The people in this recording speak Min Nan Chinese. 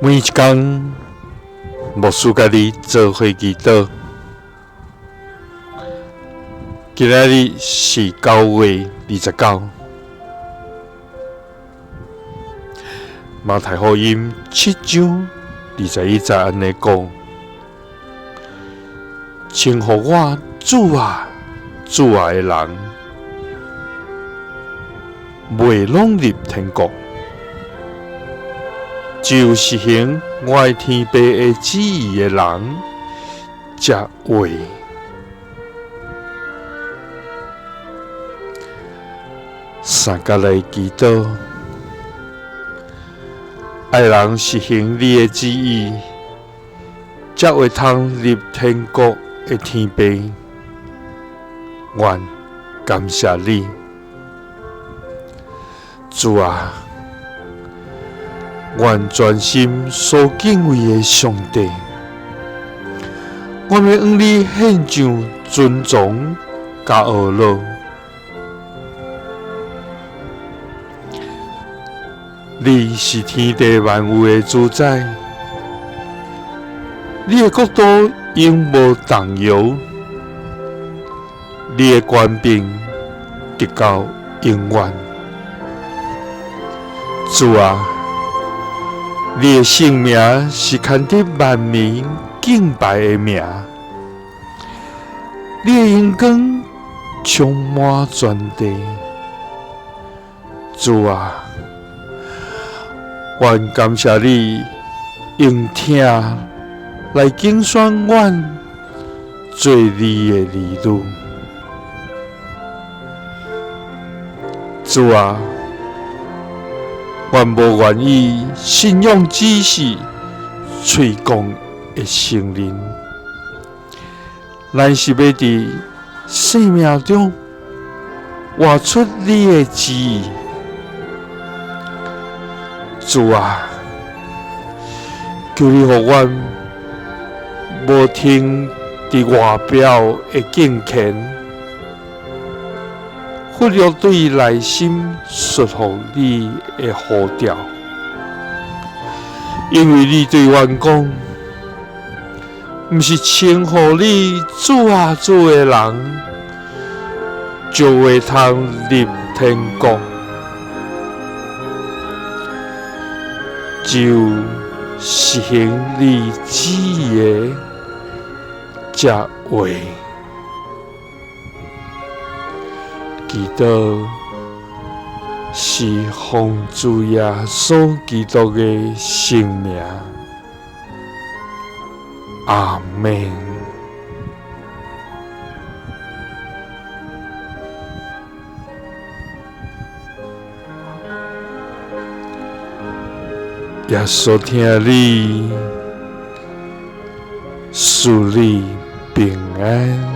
每一工，牧师佮你做伙祈祷。今仔日是9月29，马太福音7章21节按呢讲：称呼我主啊，主啊的人，袂拢入天国。只有实行我的天父的旨意的人，才会。三角来祈祷，爱人实行你的旨意，才会通入天国的天父。愿感谢你，主啊！愿全心所敬畏的上帝，我欲向你献上尊崇佮呵咾。你是天地万有的主宰，你的国度永无动摇，你的权柄直到永远。主啊！你的圣名是牵得万民敬拜的名，你的荣光充满全地。主啊，阮感谢你用疼来拣选阮做你的儿女。主啊！阮无愿意信仰只是喙讲的承认，咱是欲伫生命中活出你的旨意。主啊，求你予阮无停伫外表的敬虔，忽略对内心顺服你的呼召，因为你对阮讲，毋是称呼你主啊主的人，就会通入天国。只有实行你旨意的，才会。祈祷是奉主耶稣基督的圣名，阿们。耶稣疼你，赐你平安。